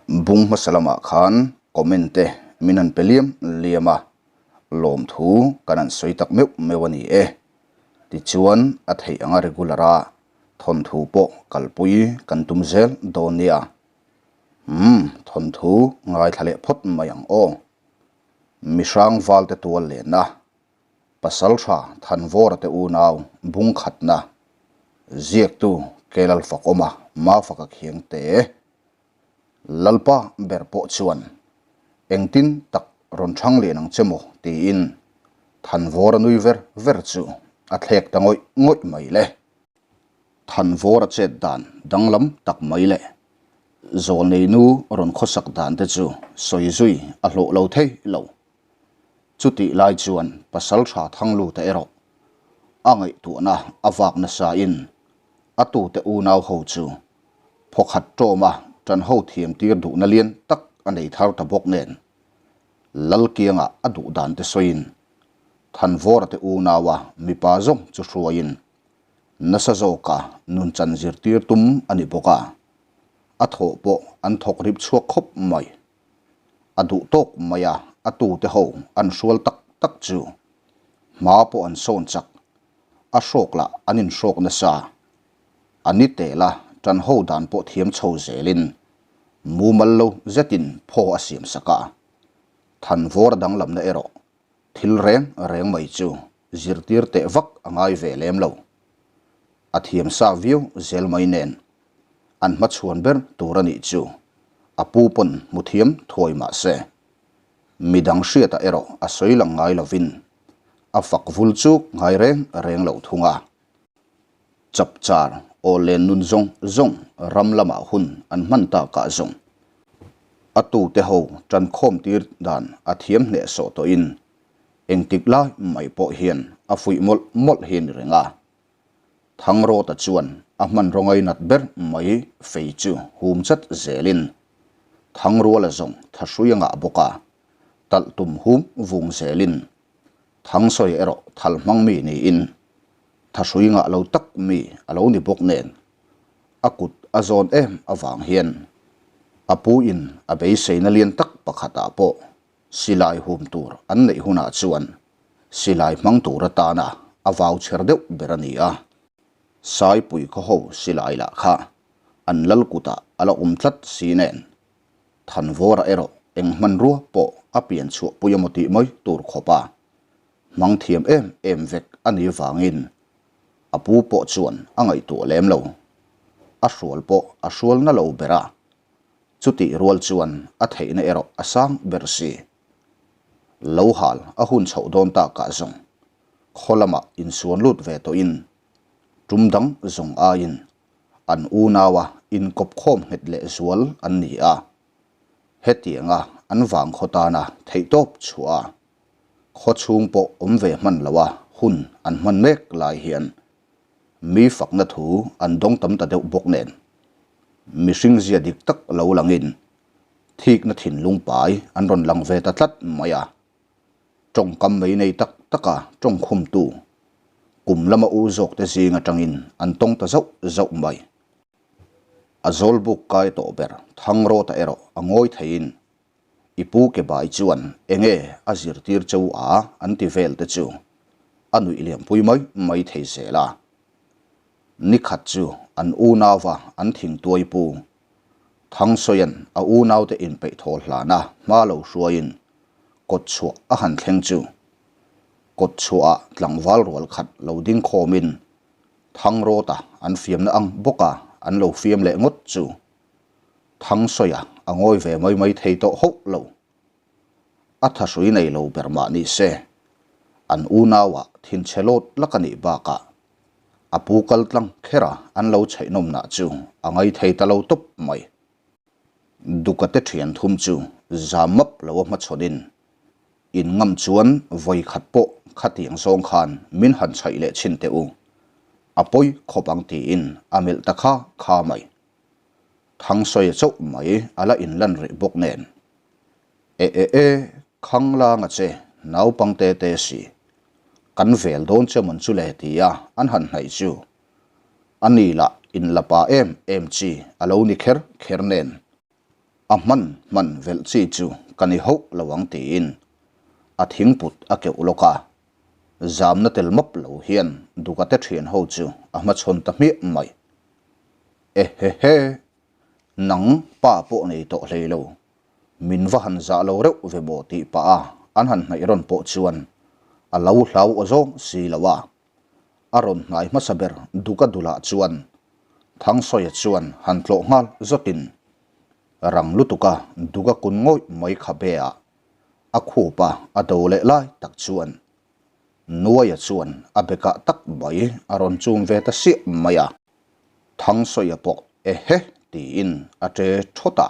Bung hmasa lamah khan comment te min han pe liam liam a, lawmthu kan han sawi tak meuh meuh a ni e. Tichuan a theih anga regular a thawnthu pawh kalpui kan tum zel dawn nia. Umm thawnthu ngaithla leh phawt mai ang aw. Mihrang valte tual lenna Pasaltha Thanvawra te unau bung khatna ziaktu Kelal Fakawma Mafaka khiang te Lalpa ber pawh chuan engtin tak rawn chhang lian ang che maw tiin Thanvawra nui ver ver chu a thlek ta ngawih ngawih mai le. Thanvawra chet dan danglam tak mai leh Zawlneinu rawn khawsak dan te chu sawi zui a hlawh lo thei lo. Chutih lai chuan Pasaltha Thangluta erawh a ngaihtuahna a vak nasain a tute unau ho chu phawkhat tawma tan ho thiam tir duhna lian tak a nei thar ta bawk nen Lalkianga a duh dan te sawiin Thanvawra te unaua mipa zawng chu hruaiin nasa zawka nunchan zirtir tum a ni bawk a, a thawh pawh an thawk rip chhuak khawp mai. A duh tawk mai a, a tute ho an hrual tak tak chu. Hma pawh an sawn chak, a hrawk lah an inhrawk nasa. A ni tel a, tan ho dan pawh thiam chho zelin mumal lo zetin phaw a siam sak a. Thanvawr danglamna erawh thil reng reng mai chu zirtir teh vak a ngai ve lem lo. A thiam sa viau zel mai nen an hmachhuan ber tur a nih chu a pu pawn hmu thiam thuai mah se, midang hriatah erawh a sawi lang ngai lovin a fak vul chuk ngai reng reng lo thung a. Chapchar aw len nun zawng zawng ram lamah hun an hman takah zawng a tute ho tan khawm tir dan a thiam hnehsawh tawhin engtik lai mai pawh hian a fuih mawlh mawlh hi a ni reng a. Thangrawta chuan a hmanraw ngainat ber mai fei chu hum chat zelin Thangruala zawng thahrui a ngah bawk a, talh tum hum vung zelin Thangsawi erawh thal hmang mi niin thahrui ngah lo tak mi a lo ni bawk nen a kut a zawn em avang hian a pu in a beiseina lian tak pakhatah pawh silai hum tur an neih hunah chuan silai hmang tur atana a vau chher deuh ber a ni a. Saipui khaw ho silai lah kha an lal kutah a la awm tlat si nen, Thanvawra erawh eng hmanrua pawh a pian chhuahpui emaw tih mai tur khawpa hmang thiam em em vek a nih vangin a pu pawh chuan a ngaihtuah lem lo. A hrual pawh a hrual na lo ber a, chutih rual chuan a theihna erawh a sang ber si. Lo hal a hun chhoh dawn takah zawng khaw lamah insuan lut ve tawhin tum dang zawng aiin an unaua inkawp khawm nghet leh zual an ni a. Hetianga an vang khaw tana theihtawp chhuah a, khaw chhung pawh awm ve hman loa hun an hman mek lai hian mi fakna thu an dawng tam ta deuh bawk nen mihring zia dik tak lo langin Thikna thinlung pai an rawn lang ve ta tlat mai a. Tawngkam mai nei tak taka tawngkhumtu kum lama u zawkte zing atangin an tawng ta zauh zauh mai. A zawlbuk kai tawh ber Thangrawta erawh a ngawi theiin i pu ke bai chuan enge a zirtir cheu a an ti vel te chu a nuih liampui mai mai thei zel a. Nikhat chu an unauva an thingtuai pu Thangsawia'n a unaute inpeih thaw hlana hma lo hruaiin kawt chhuah a han thleng chu kawt chhuahah tlangval rual khat lo ding khawmin Thangrawta an fiamna ang bawka an lo fiam leh ngawt chu Thangsawiah a ngawi ve mai mai thei tawh hauh lo. A thahrui nei lo ber mah ni se an unauah thinchhe lawt lak a nih bakah A pu kal tlang kher a, an lo chheih nawmnah chu a ngai thei ta lo tawp mai. Duka te thian thum chu zam map lo a hmachhawnin in ngam chuan vawi khat pawh khatiang zawng khan min han chhaih leh chhin teh u, a pawi khawp ang tiin a melh ta kha kha mai. Thangsawi chauh mai a la inlan rih bawk nen. E e e, Khanglang a che, naupang te te si. Kan vel dawn che mawn chu le tia an han hnaih chu. A ni lah in la pa em em chi a lo ni kher kher nen. A hman hman velh chi chu ka ni hauh lo ang tiin a thingput a keuh lawk a. Zamna tel map lo hian Dukate thian ho chu a hmachhawn ta hmiah mai. Ehehe! Nang pa pawh nei tawh hlei lo. Min va han zah lo reuh ve maw tih pah a an han hnaih rawn pawh chuan a lo hlau aw zawng si lo a. A rawn hnai hmasa ber Duka dulah chuan Thangsawiah chuan han tlawh nghal zawtin rang lutuka Duka kun ngawih mai khabe ah a khup a a do leh lai tak chuan Nuaia chuan a bekah tak mai a rawn chum ve ta siah mai a. Thangsawiah pawh ehe tiin a ṭe ṭhawt a,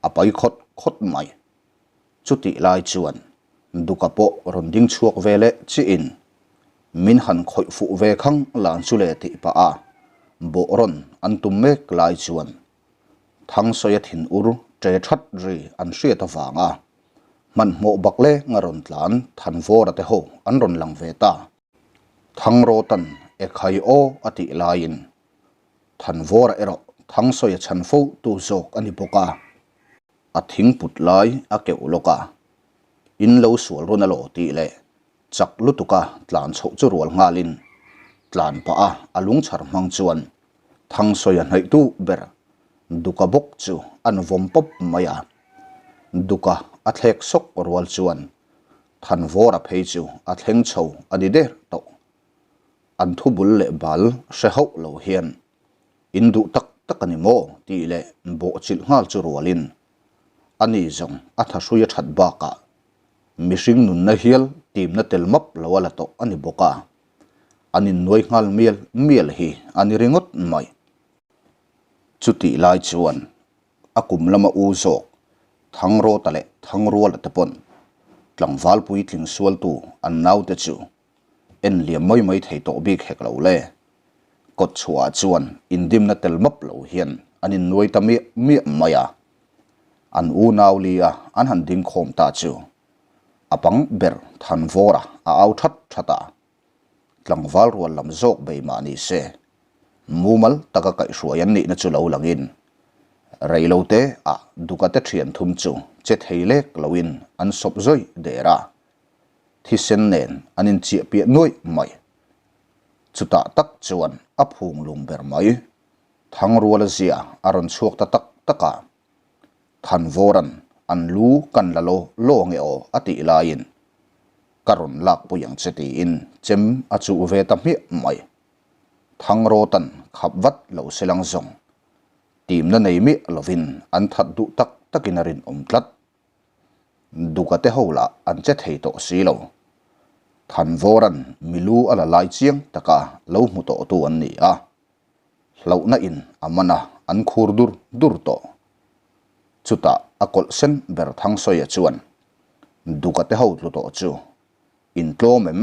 a pai khawt khawt mai. Chutih lai chuan Duka pawh rawn ding chhuak ve leh chiin min han khawih fuh ve khang lan chu le tih pah a bawh rawn an tum mek lai chuan Thangsawiah thinur ṭe ṭhat ri an hriat avanga hmanhmawh bak lenga rawn tlan Thanvawra te ho an rawn lang ve ta. Thangrawtan ekhai aw a tih laiin Thanvawra erawh Thangsawi a chhan fo tu zawk a ni bawk a, a thingput lai a keuh lawk a, in lo sual rawn a law tih leh chak lutuka tlan chhoh chu rual nghalin tlan pah a a lungchhar hmang chuan Thangsawi a hnaih tu ber Duka bawk chu an vawm pawp mai a, Duka a thlek sawk rual chuan Thanvawra phei chu a thleng chho a ni der tawh. An thu bul leh bal hre hauh lo hian in duh tak tak a ni maw tih leh bawh chilh nghal chu rualin a ni zawng a thahrui a that bakah mihring nunna hial timna tel map lo a la tawh a ni bawk a, an innuai nghal mial mial hi a ni ringawt mai. Chutih lai chuan A kum lama u zawk Thangrawta leh Thangruala te pawn tlangval puitling sualtu an naute chu en liam mai mai thei tawh bik hek lo le. Kawt chhuahah chuan indimna tel map lo hian an innuai ta miah miah mai a. An unau li a an han ding khawm ta chu a pang ber Thanvawra a au that that a. Tlangval rual lam zawk bei mah ni se, mumal taka kaihhruai an nihna chu lo langin, reilote ah Dukate thian thum chu che thei lek loin an sawp zawih der a, thisen nen an inchiah piah nuaih mai. Chutah tak chuan a phung lung ber mai, Thangruala zia a rawn chhuak ta tak tak a. Thanvawran an lu kan la law law nge aw a tih laiin ka rawn lakpui ang che tiin chem a chuh ve ta hmiah mai. Thangrawtan khap vat lo se lang zawng timna nei miah lovin an that duh tak takin a rinawm tlat. Duka te ho lah an che thei tawh si lo. Thanvawran milu a la lai chiang taka lo hmu tawhtu an ni a. Hlauhna in a man a, an khur dur dur tawh. Chutah a kawlh sen ber Thangsawiah chuan Duka te ho tlu tawh chu in tlawm em?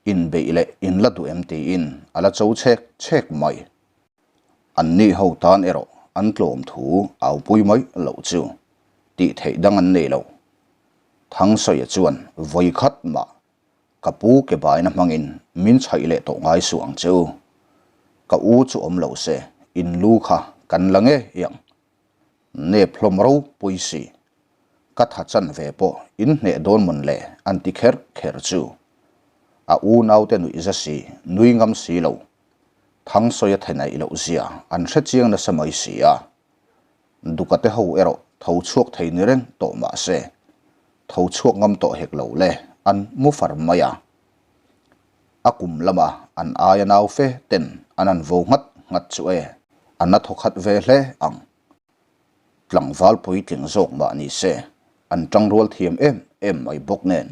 In beih leh in la duh em tiin a la cho chhek chhek mai. An ni ho tan erawh an tlawm thu aupui mai loh chu tih theih dang an nei lo. Thangsawiah chuan vawi khat mah Ka pu ke baina hmangin min chhaih leh tawh ngai suh ang che u. Ka u chu awm lo se, in lu kha kan la ngei ang. Nep hlawm ropui si. Ka tha chan ve pawh in hneh dawn mawn le an ti kher kher chu. A unaute nuih za si, nui ngam si lo. Thangsawi a thenaih loh zia an hre chiang nasa mai si a. Dukate ho erawh tho chhuak thei ni reng tawh mah se, tho chhuak ngam tawh hek lo le, an mu far mai a. A kum lama an aia nau fe ten an an vo nghat nghat chu e, an la thaw khat ve hle ang. Tlangval puitling zawk mah ni se, an tangrual thiam em em mai bawk nen,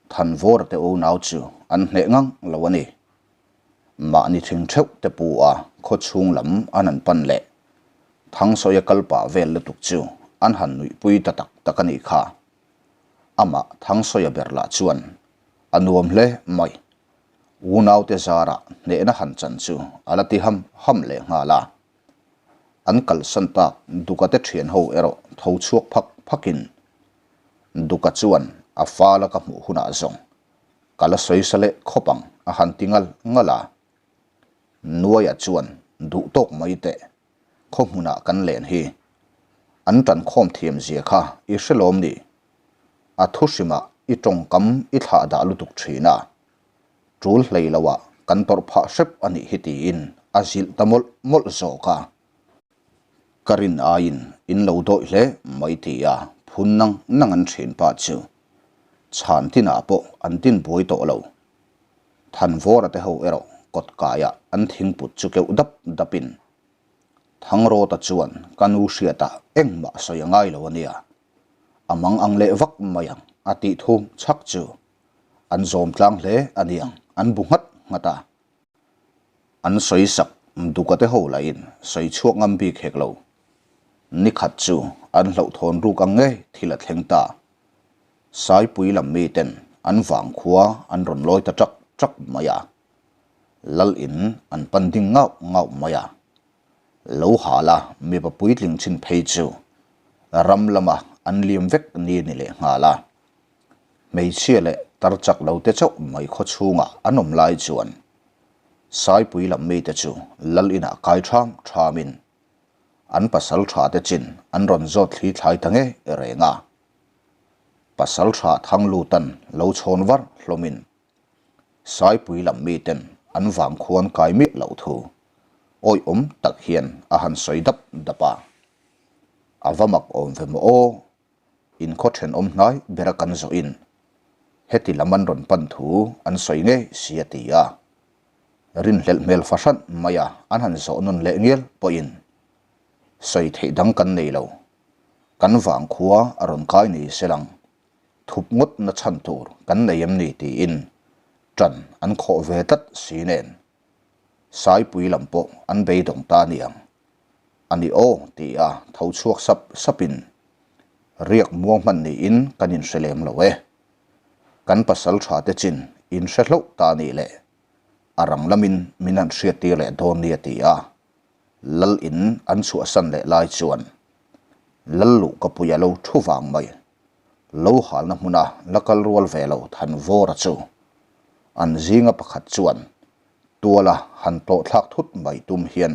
Thanvawra te unau chu an hneh ngang lo a ni. Mahni thing theuh te pu a khaw chhung lam an han pan leh Thangsawi a kal pah vel lutuk chu an han nuihpui ta tak tak a nih kha. Amah Thangsawi a ber lah chuan a nuam hle mai. Unaute zarah hnehna han chan chu a la ti ham ham leh nghal a. An kalsan tak Duka te thian ho erawh tho chhuak phak phakin Duka chuan a fala ka hmuh hunah zawng Ka la sawi sa leh khawp ang a han ti ngal ngal a. Nuaia chuan duh tawk mai teh, khaw hmunah kan len hi. An ṭan khawm thiam zia kha i hre lawm ni? A thu hrimah i tawngkam i thlah dah lutuk ṭhin a, ṭul hlei loah kan tawrh phah hrep a nih hi tiin a zilh ta mawlh mawlh zawk a. Ka rin aiin in lo dawih hle mai ti a phun nang nang an ṭhin pa chu chhan tinah pawh an tin buai tawh lo. Thanvawra te ho erawh kawt kaiah an thingput chu keuh dap dapin Thangrawta chuan ka nu hriatah engmah sawi a ngai lo a nia, a mang ang leh vak mai ang a tih thu chhak chu an zawm tlang hle a niang an bu nghat nghat a. An sawi sak duka te ho lahin sawi chhuak ngam bik hek lo. Ni khat chu an hlauhthawn ruk ang ngei thil a thleng ta. Saipui lam miten an vangkhua an rawn lawi ta ṭak ṭak mai a. Lal in an pan ding ngauh ngauh mai a. Lo hal a mipa puitling chin phei chu ram lama an liam vek ni ni leh nghal a. Hmeichhia leh tar chak lo te chauh mai khaw chhungah an awm lai chuan Saipui lam mite chu lal inah kai ṭham ṭhamin an pasal ṭha te chin an rawn zawt thli thlai ta ngei reng a. Pasal ṭha Thanglutan lo chhawn var hlawmin Saipui lam miten an vang khuan kai miah loh thu awihawm tak hian a han sawi dap dap a. A va mak awm ve maw aw? Inkhaw thenawm hnai bera kan zawhin heti lam an rawn pan thu an sawi ngei si a ti a. Rinhlelh hmel fahran maia an han zawh nawn leh ngial pawhin sawi theih dang kan nei lo. Kan vangkhua a rawn kai ni se lang. Thup ngawt na chhan tur kan nei em ni tiin ṭan an khawh ve tlat si nen Saipui lam pawh an beidawng ta niang. A ni aw ti a tho chhuak sap sapin riak muang hman niin kan inhre lem lo e. Kan pasal tha te chin inhre hlauh ta nih leh a rang lamin min han hriattir leh dawn nia ti a Lal in an chhuahsan leh lai chuan Lal luh ka pui a lo thu vang mai. Lo halna hmuna la kal rual ve lo Thanvawra chu an zinga pakhat chuan tuala han tlawhthlak thut mai tum hian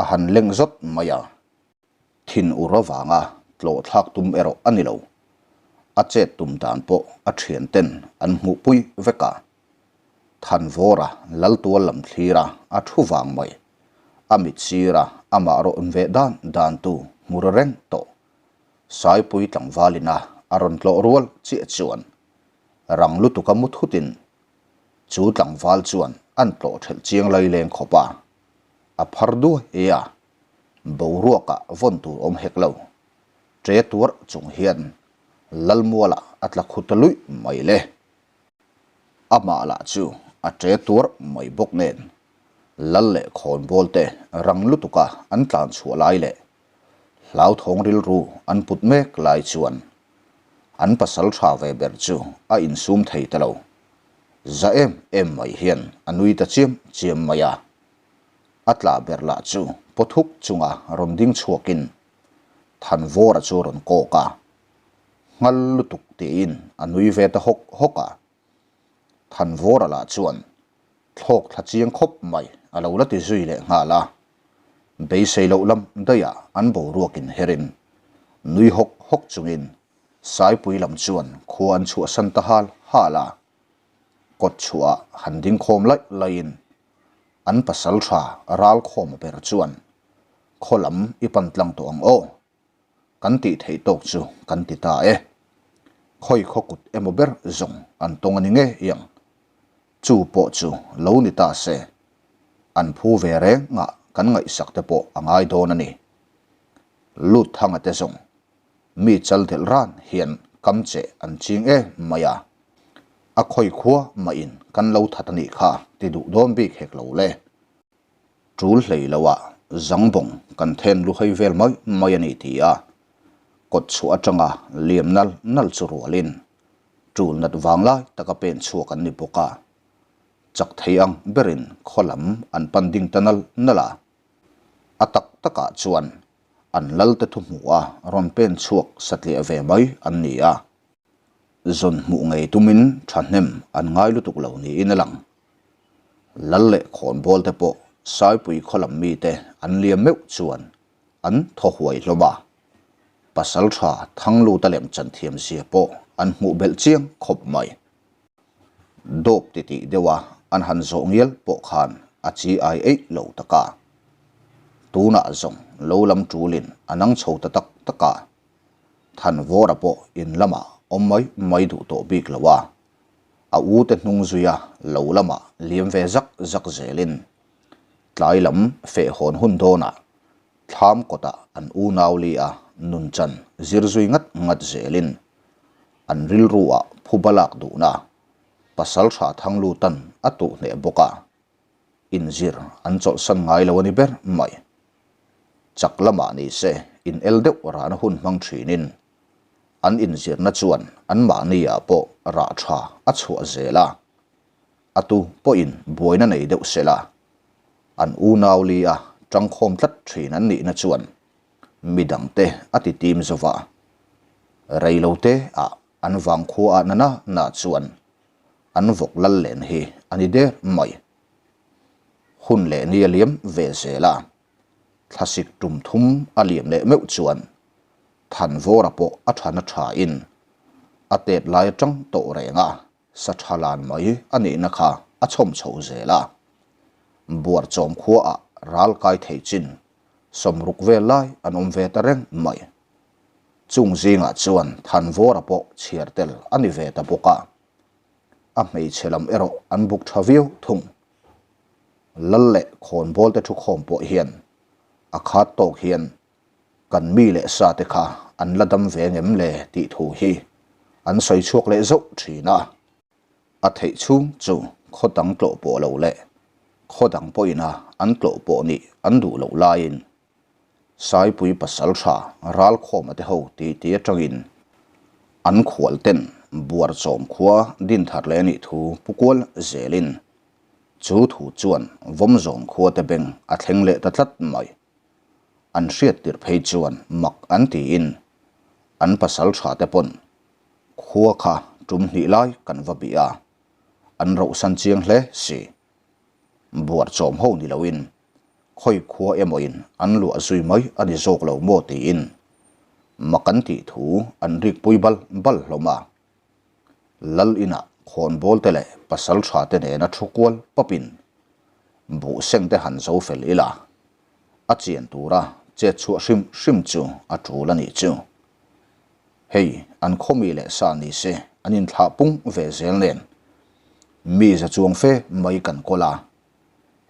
a han leng zawt mai a. Thin ur avanga tlawhthlak tum erawh a ni lo. A chet tum dan pawh a thianten an hmuhpui vek a. Thanvawra lal tual lam thlira a thu vang mai. A mit sira amah rawn ve dan dan tu hmur reng tawh. Saipui tlangvalina a rawn tlawh rual chiah chuan rang lutuka mu thutin chu tlangval chuan an tlawh thelh chiang lai leng khawp a, a phar duai e a, boruakah vawn tur awm hek lo. Ṭe tuar chung hian Lalmualah a tla khu ta luih mai le. Amah lah chu a ṭe tuar mai bawk nen Lal leh khawnbawl te rang lutuka an tlan chhuah lai leh hlauthawng rilru an put mek lai chuan an pasal tha ve ber chu a insum thei ta lo. Za em em mai hian a nui ta chiam chiam mai a. A tla ber lah chu pawthuk chunga rawn ding chhuakin Thanvawra chu rawn kawk a, nghal lutuk tiin a nui ve ta hawk hawk a. Thanvawra lah chuan thlawk thla chiang khawp mai a lo la ti zui leh nghal a. Beisei loh lam daihah an boruak inherin nui hawk hawk chungin Saipui lam chuan khua an chhuahsan ta hal hal a. Kawt chhuahah han ding khawm laih laihin an pasal tha ralkhawma ber chuan khaw lam i pan tlang tawh ang aw. Kan tih theih tawk chu kan ti ta e. Khawi khaw kut emaw ber zawng an tawng a ni ngei ang. Chu pawh chu lo ni ta se, an phu ve reng ngah kan ngaihsak te pawh a ngai dawn a ni. Lut thanga te zawng mi chal delh ran hian kam cheh an ching em mai a, a khawi khua mah in kan lo that a nih kha ti duh dawn bik hek lo le. Tul hlei lo ah zangbawng kan then lu hei vel mai mai a ni ti a, kawt chhuah atanga liam nal nal chu rualin tul nat vang lai taka pen chhuak an ni bawk a, chak thei ang berin khaw lam an pan ding ta nal nal a. A tak takah chuan an lalte thu hmuh a rawn pen chhuak satliah ve mai an ni a. Zawn hmuh ngei tumin thahnem an ngai lutuk lo niin a lang. Lal leh khawnbawl te pawh Saipui khaw lam mite an liam meuh chuan an thaw huai hlawm a. Pasalṭha Thangluta lem chanthiam zia pawh an hmuh belh chiang khawp mai. Dawp titih deuha an han zawh ngial pawh khan a chi ai eih lo tak a. Tunah zawng lo lam ṭulin a nang chho ta tak tak a. Thanvawra pawh in lamah awm mai mai duh tawh bik lo a. A u te hnung zuia lo lamah liam ve zak zak zelin tlai lam feh hawn hun dawnah Thlam kawtah an unau li a nunchan zir zui ngat ngat zelin an rilru ah phuba lak duhna pasal tha thanglu tan a tuh hneh bawk a, inzir an chawlhsan ngai lo a ni ber mai. Chak lamah ni se in el deuh rahna hun hmang thinin an inzirna chuan anmahni ah pawh rah tha a chhuah zel a, a tu pawhin buaina nei deuh sela an unau li a tangkhawm tlat thin an nihna chuan midangte a ti tim zova. Reilote ah an vangkhua ah nana na chuan an vawk lal len hi a ni der mai. Hun leh ni a liam ve zel a, thlasik tum thum a liam leh meuh chuan Thanvawra pawh a thana tha in a tet lai atang tawh reng a. Sa tha lan mai a nihna kha a chhawm chho zel a. Buarchawm khuaah ral kai thei chin sawmruk vel lai an awm ve ta reng mai. Chung zingah chuan Thanvawra pawh chhiar tel a ni ve ta bawk a. A hmeichhe lam erawh an buk tha viau thung. Lal leh khawnbawlte thukhawm pawh hian a khat tawk hian Kan mi leh sa te kha an la dam ve ngem le tih thu hi an sawi chhuak leh zauh thin a. A theih chhung chu khaw dang tlawh pawh lo leh khaw dang pawhin a an tlawh pawh nih an duh loh laiin Saipui pasal tha Ralkhawma te ho ti ti atangin an khual ten Buarchawm khua din thar leh nih thu pu kual zelin chu thu chuan Vawmzawn khua te beng a thleng leh ta tlat mai. An hriat tirh phei chuan mak an tiin an pasal tha te pawn khua kha tum hnih lai kan va bih a, an rohsan chiang hle si. Buarchawm ho ni loin khawi khua emawin an luah zui mai a ni zawk lo maw tiin mak an tih thu an rikpui bal bal hlawm a. Lal inah khawnbawl te leh pasal tha te nena thu kual pawpin buh seng te han zo fel ila, a chian tura chet chhuah hrim hrim chu a tul a nih chu. Hei an khawmi leh sa ni se an inthlah pung ve zel nen mi za chuang fe mai kan kawl a,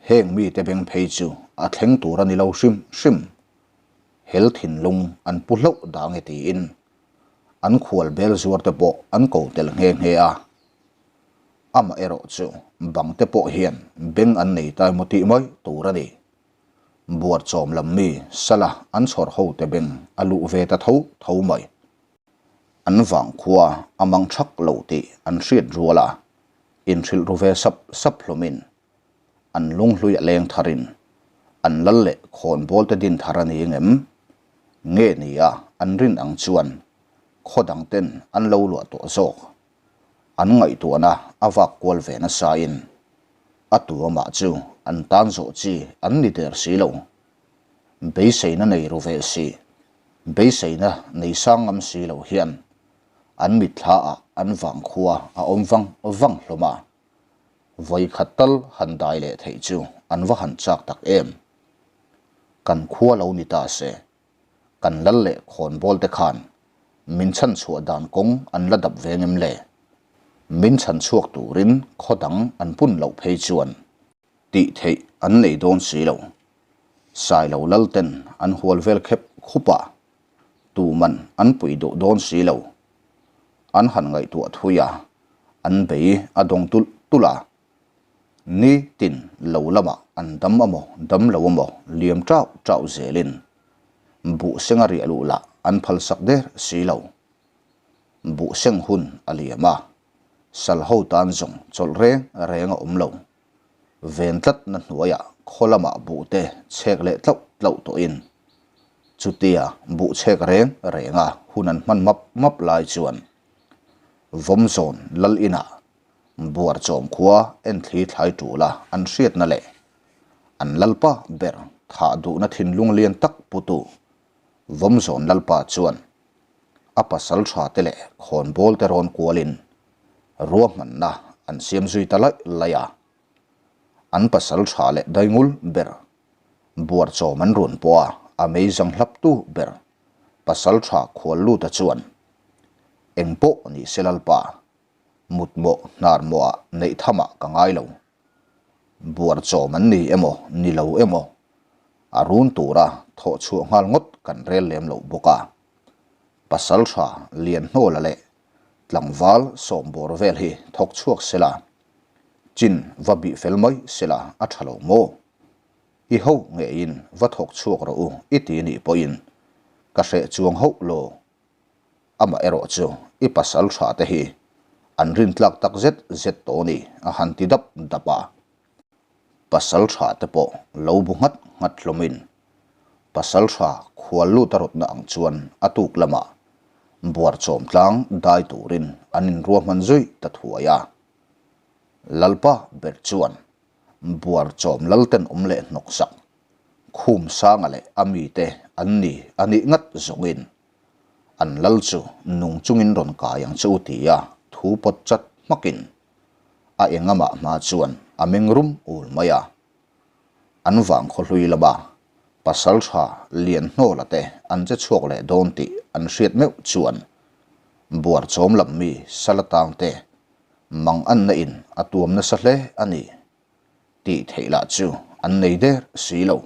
heng mite beng phei chu a thleng tur a ni lo hrim hrim. Hel thinlung an pu hlauh dang e tiin an khual bel zuar te pawh an ko tel nghe nghe a. Amaherawh chu bang te pawh hian beng an nei tai maw tih mai tur a ni. Buarchawm lam mi sala an chhawr ho te beng a luh ve ta tho tho mai. An vangkhua a mang thak lo tih an hriat rual a, inhrilh ru ve sap sap hlawmin an lunghlui a leng tharin an lal leh khawnbawl te din thar a ni ngem? Nge ni a an rin ang chuan khaw dang ten an lo luah tawh zawk. An ngaihtuahna a vak kual ve nasa in a tu amah chu an tan zawh chi an ni der si lo. Beiseina nei ru ve si, beiseina nei sang ngam si lo hian an mitthla ah an vangkhua a awm vang vang hlawm a. Vawi khat tal han dai leh theih chu an va han chak tak em. Kan khua lo ni ta se, kan lal leh khawnbawl te khan min chhan chhuah dan kawng an la dap ve ngem le? Min chhan chhuak turin khaw dang an pun loh phei chuan tih theih an nei dawn si lo. Sailo lal ten an hual vel khep khup a, tuman an pui duh dawn si lo. An han ngaihtuah thui a, an bei a dawng tulh tulh a. Ni tin lo lamah an dam amaw dam lo amaw liam tau tau zelin buh senga riah luh lah an phalsak der si lo. Buh seng hun a liam a, sal ho tan zawng chawlh reng reng a awm lo. Ven tlatna hnuaiah khaw lamah buh te chhek leh tlauh tlauh tawhin chutia buh chhek reng renga hun an hman map map lai chuan Vawmzawn lal inah Buarchawm khua enthli thlai tula an hriatna leh an lalpa ber thah duhna thinlung lian tak putu Vawmzawn lalpa chuan. A pasalṭha te leh khawnbawl te rawn kualin ruahmanna an siam zui ta laih laih a. An pasalṭha leh daingul ber buarchawm an run pawh a, a meizang hlaptu ber pasalṭha Khualluta chuan, Engpawh ni se Lalpa, mutmawh hnarmawhah neih thamah ka ngai lo. Buarchawm an ni emaw ni lo emaw a run tura thawh chhuah nghal ngawt kan rel lem loh bawk a. Pasalṭha Lianhnawla leh tlangval sawmbawr vel hi thawk chhuak sela, chin va bih fel mai sela a ṭha lo maw? I ho ngeiin va thawk chhuak rawh u i ti nih pawhin ka hreh chuang hauh lo. Amah erawh chu i pasal tha te hi an rintlak tak zet zet tawh ni a han ti dap dap a. Pasal tha te pawh lo bu nghat nghat hlawmin pasal tha khual lut a rawtna ang chuan a tuk lamah buarchawm tlang dai turin an inruahman zui ta thuai a. Lalpa ber chuan buarchawm lalten awm leh hnawksak Khum Sanga leh a mite an ni a nih ngat zawngin an lal chu nung chungin rawn kai ang che u tia thu pawt chat hmakin a engamah hma chuan a meng rum ul mai a. An vang khaw hlui lama pasaltha Lianhnawla te an che chhuak leh dawn tih an hriat meuh chuan buarchawm lam mi Salatang te mang anna in a tuam nasa hle a ni. Tih theih lah chu an nei der si lo.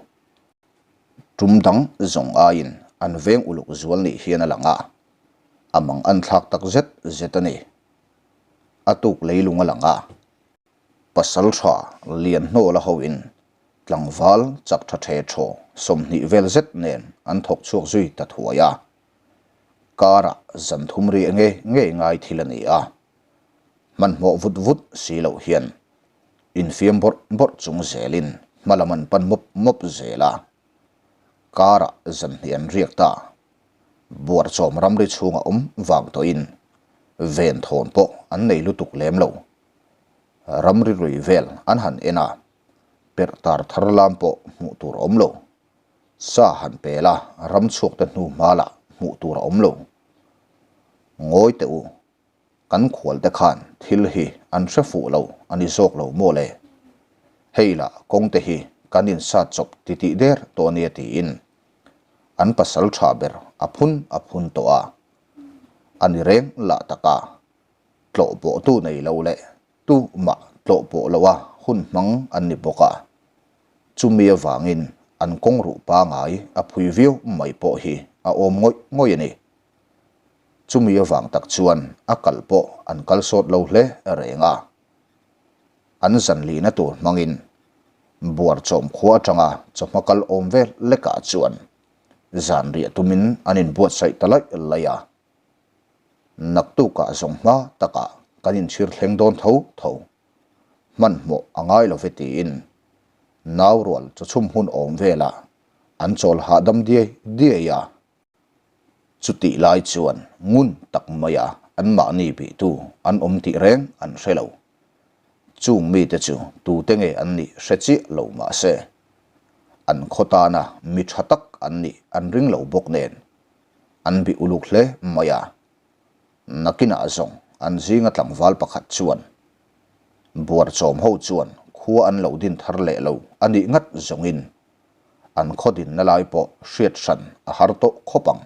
Tum dang zawng aiin an veng uluk zual nih hian a lang a, a mang an thlak tak zet zet a ni. A tuk leilung a lang a, pasal tha lian hnawla hoin tlangval chak tha the thaw 20 vel zet nen an thawk chhuak zui ta thuai a. Karah zan thum ri nge ngei ngai thil a ni a, hmanhmawh vut vut si loh hian infiam bawrh bawrh chung zelin hma lam an pan mawp mawp zel a. Karah zan hnih an riak ta. Buarchawm ramri chhunga awm vang tawhin ven thawn pawh an nei lutuk lem lo. Ramri lui vel an han en a, perh tar thar lam pawh hmuh tur a awm lo. Sa han pel a, ram chhuak te hnu hma lah hmuh tur a awm lo. Ngawi teh u, Kan khualte khan thil hi an hre fuh lo a ni zawk lo maw le? Hei lah kawngte hi kan insat chawp titih der tawh a nia tiin an pasal tha ber a phun a phun tawh a. A ni reng lah taka tlawh pawhtu nei lo leh tu mah tlawh pawh loa hun hmang an ni bawk a. Chumi avangin an kawng ruh pangai a phui viau mai pawh hi a awm ngawih ngawih a ni. Chumi avang tak chuan a kal pawh an kal sawt lo hle reng a. An zan lihna tur hmangin Buarchawm khua atanga chawhma kal awm vel lekah chuan zan riah tumin an inbuatsaih ta laih laih a. Naktukah zawng hma takah kan inchhir thleng dawn tho tho. Hmanhmawh a ngai lo ve tiin nau rual chawchhum hun awm velah an chawl hahdam diai diai a. Chutih lai chuan ngun tak maia anmahni bihtu an awm tih reng an hre lo. Chung mite chu tute nge an nih hre chiah lo mah se, an khaw tana mi tha tak an nih an ring lo bawk nen an bih uluk hle mai a. Nakinah zawng an zinga tlangval pakhat chuan Buarchawm ho chuan khua an lo din thar leh lo a nih ngat zawngin An khaw dinna lai pawh hriat hran a har tawh khawp ang.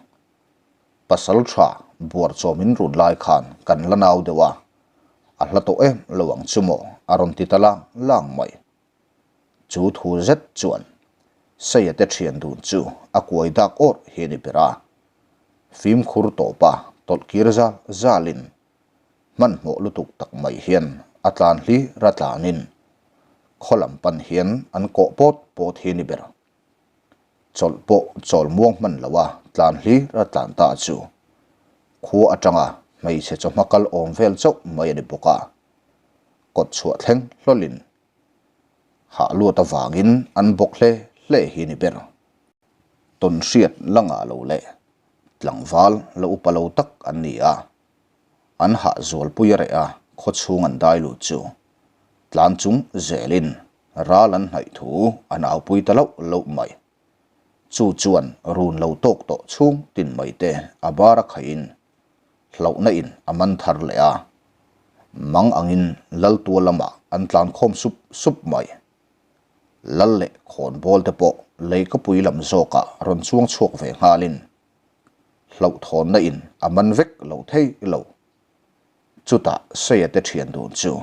Pasal tha buarchawm in run lai khan kan la nau deuh a, a hla tawh em lo ang chu maw a rawn ti ta lang lang mai. Chu thu zet chuan Seia te thian dun chu a kuai dak awrh hi a ni ber a. Fimkhur tawpa tawlh kir zal zalin Hmanhmawh lutuk tak mai hian a tlan hli ra tlanin khaw lam pan hian an kawh pawt pawt hi ni ber. Chawlh pawh chawl muang hman lo a tlan hli ra tlan ta chu khua atanga hmeichhe chawhma kal awm vel chauh mai a ni bawk a, kawt chhuah thleng hlawlin hah luat avangin an bawk hle hle hi ni ber. Tawn hriat la ngah lo leh tlangval la upa lo tak an ni a. An hah zualpui a reh a, khawchhung an dai lut chu tlan chung zelin ral an hnaih thu an aupui ta loh loh mai. Chu chuan run lo tawk tawh chhung tin mai te a bar a khaihin. Hlauhna in a man thar leh a. Mang angin lal tual lamah an tlan khawm sup sup mai. Lal leh khawnbawl te pawh leikapui lam zawkah rawn chuang chhuak ve nghalin hlauhthawnna in a man vek lo thei lo. Chutah Seia te thian dun chu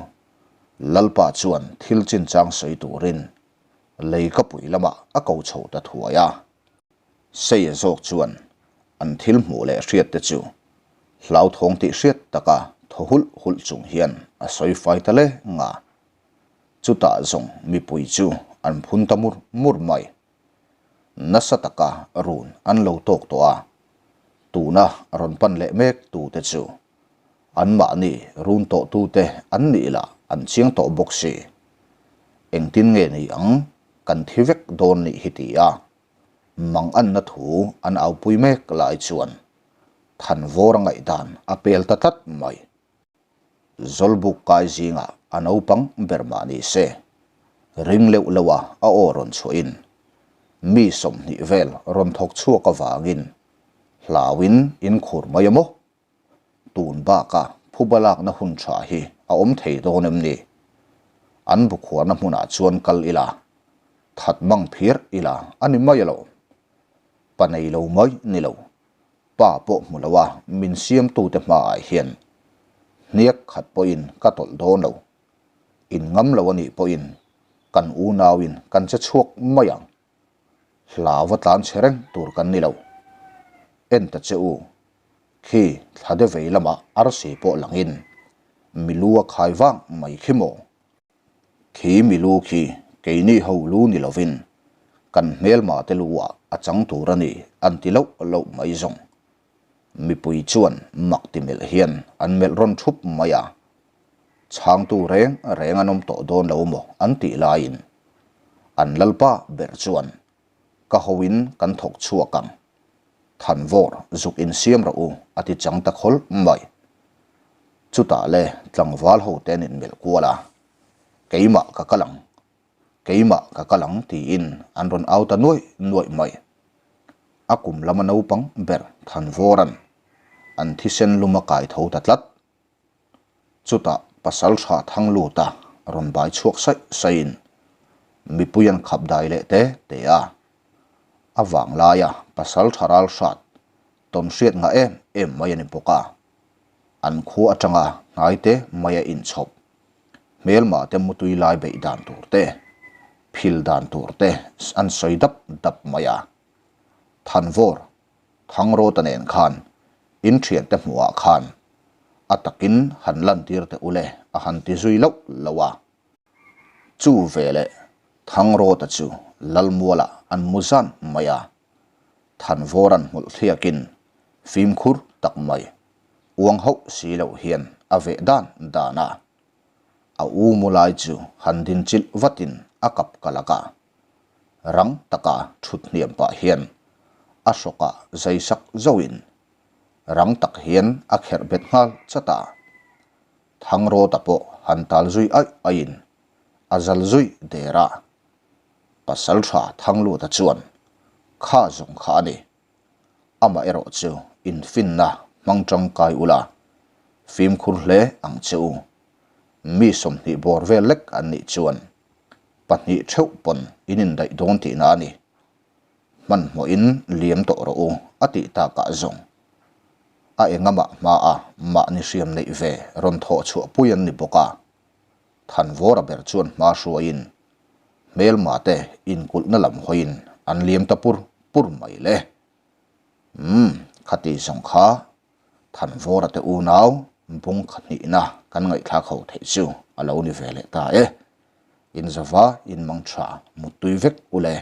Lalpa chuan thil chinchang sawi turin leikapui lamah a ko chho ta thuai a. Seia zawk chuan an thil hmuh leh hriat te chu hlauthawng tih hriat taka thaw hulh hulh chung hian a sawi fai ta le nga. Chutah zawng mipui chu an phun ta mur mur mai. Nasa taka run an lo tawk tawh a, tuna rawn pan leh mek tute chu anmahni run tawh tute an nih lah an chiang tawh bawk si. Engtin nge ni ang kan thi vek dawn nih hi ti a, mang anna thu an aupui mek lai chuan Thanvawra ngaihdan a pel ta tlat mai. Zawlbuk kai zingah a naupang ber mah ni se, ring leuh loha a aw rawn chhuahin mi 20 vel rawn thawk chhuak avangin hlauin in khur mai a maw? Tun baka phuba lakna hun tha hi a awm thei dawn em ni? An bukhuarna hmunah chuan kal ila, that mang phir ila a ni mai alawm. Pa nei lo mai ni lo. Pa pawh hmu lo a, min siamtute hmaah hian hniak khat pawhin ka tawlh dawn lo. In ngam lo a nih pawhin kan unauin kan che chhuak mai ang. Hlau va tlan chhe reng tur kan ni lo. En ta che u, khi thla de vei lamah arsi pawh langin milu a khai vang mai khi maw? Khi milu khi keini ho lu ni lovin kan hmelma te lu ah a chang tur a ni an ti loh loh mai zawng. Mipui chuan mak ti melh hian an melh rawn thup mai a. Chhangtu reng reng an awm tawh dawn lo maw an tih laiin an lalpa ber chuan ka hoin kan thawk chhuak ang. Thanvawr zuk insiam rawh u a ti chang ta khawlh mai. Chutah le tlangval ho te an inmelh kual a, Keimah ka kal ang, keimah ka kal ang tiin an rawn au ta nuaih nuaih mai. A kum lama naupang ber Thanvawra'n an thisen lum a kai tho ta tlat. Chutah pasal tha thang luta rawn bai chhuak saih saihin mipui an khap dai leh te te a. A vang laia pasal tha ral hrat tawn hriat ngah em em mai a ni bawk a. An khua atanga hnai te mai a inchhawp. Hmelma te mutui lai beih dan tur te, phil dan tur te an sawi dap dap mai a. Thanvawr Thangrawta nen khan in thiante hmuhah khan a takin han lantir teh ule a han ti zui loh loh a. Chu veleh Thangrawta chu Lalmualah an mu zan mai a, Thanvawra'n hmulh thliakin fimkhur tak mai uang hauh si loh hian a veh dan dan a. A u mu lai chu han dinchilh vatin a kap kalak a. Rang taka thut hniam pah hian a hrawkah zai sak zauhin rang tak hian a kherh bet nghal chat a. Thangrawta pawh han tal zui aih aihin a zal zui der a. Pasaltha Thangluta chuan kha zawng kha a ni. Amaherawh chu infinna hmang tangkai ula, fimkhur hle ang che u. Mi 20 bawr vel lek an nih chuan 2 theuh pawn in indaih dawn tihna a ni. Hmanhmawhin liam tawh rawh u a tih takah zawng a engamah hmaa mahni hriam neih ve rawn thawh chhuah pui an ni bawk a. Thanvawra ber chuan hma hruaiin hmelma te inkulhna lam hawiin an liam ta pur pur mai le. Umm, khati zawng kha Thanvawra te unau bung kha hnihna kan ngaihthlak ho theih chu a lo ni ve leh ta e. In zava in mang tha muttui vek u le.